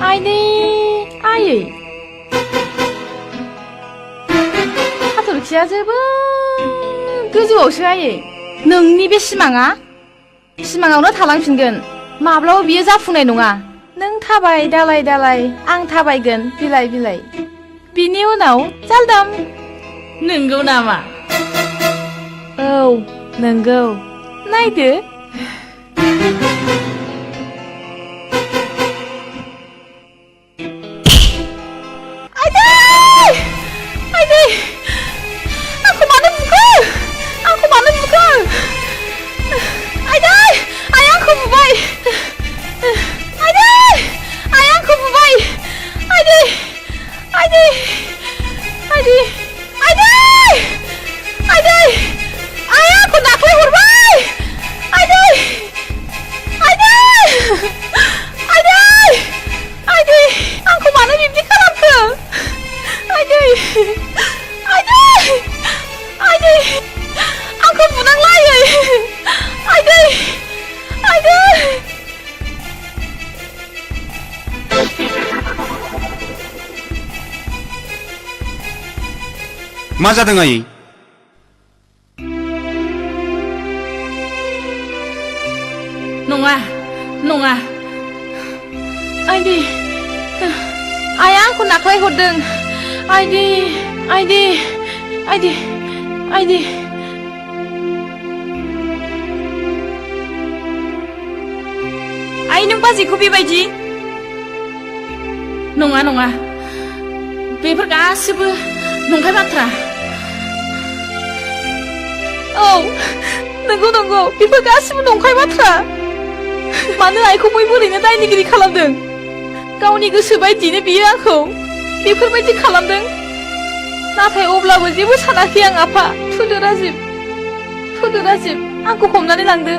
आइदै आयै हाथरखिया जोबोद गोजौआवसो आयै नोंनि बे सिमाङावनो थालांफिनगोन माब्लाबा बियो जाफुंनाय नङा नों थाबाय दालाय दालाय आं थाबायगोन बिलाइ बिलाइ बिनि उनाव जालदाम नंगौ नामा औ नंगौ नायदो आइदै आंखौ मानो बुखो आइदै आइ आंखौ बुबाय आइदै आइ आंखौ बुबाय आइदै आइदै आइदै आइदै आइदै आइ आंखौ दाख्लै हरबाय आइदै आइदै आइदै आइदै आंखौ मानो बिब्दि खालामखो आइदै आइदै आइदै आंखौ बुनांलायै आइदै आइदै मा जादों आयै नङा नङा आइदै आइया आंखौ नाख्लायहरदों आइदै आइदै आइदै आइदै आइ नों बाजैखौ बेबायदि नङा नङा बेफोर गासिबो नंखाय बाथ्रा औ नंगौ नंगौ बेफोर गासिबो नंखाय बाथ्रा मानो आइखौ बयबो ओरैनो दायनिगिरि खालामदों गावनि गोसो बायदियैनो बियो आंखौ बेफोरबायदि खालामदों नाथाय अब्लाबो जेबो सानाखै आं आफा थुदो राजिब आंखौ हमनानै लांदो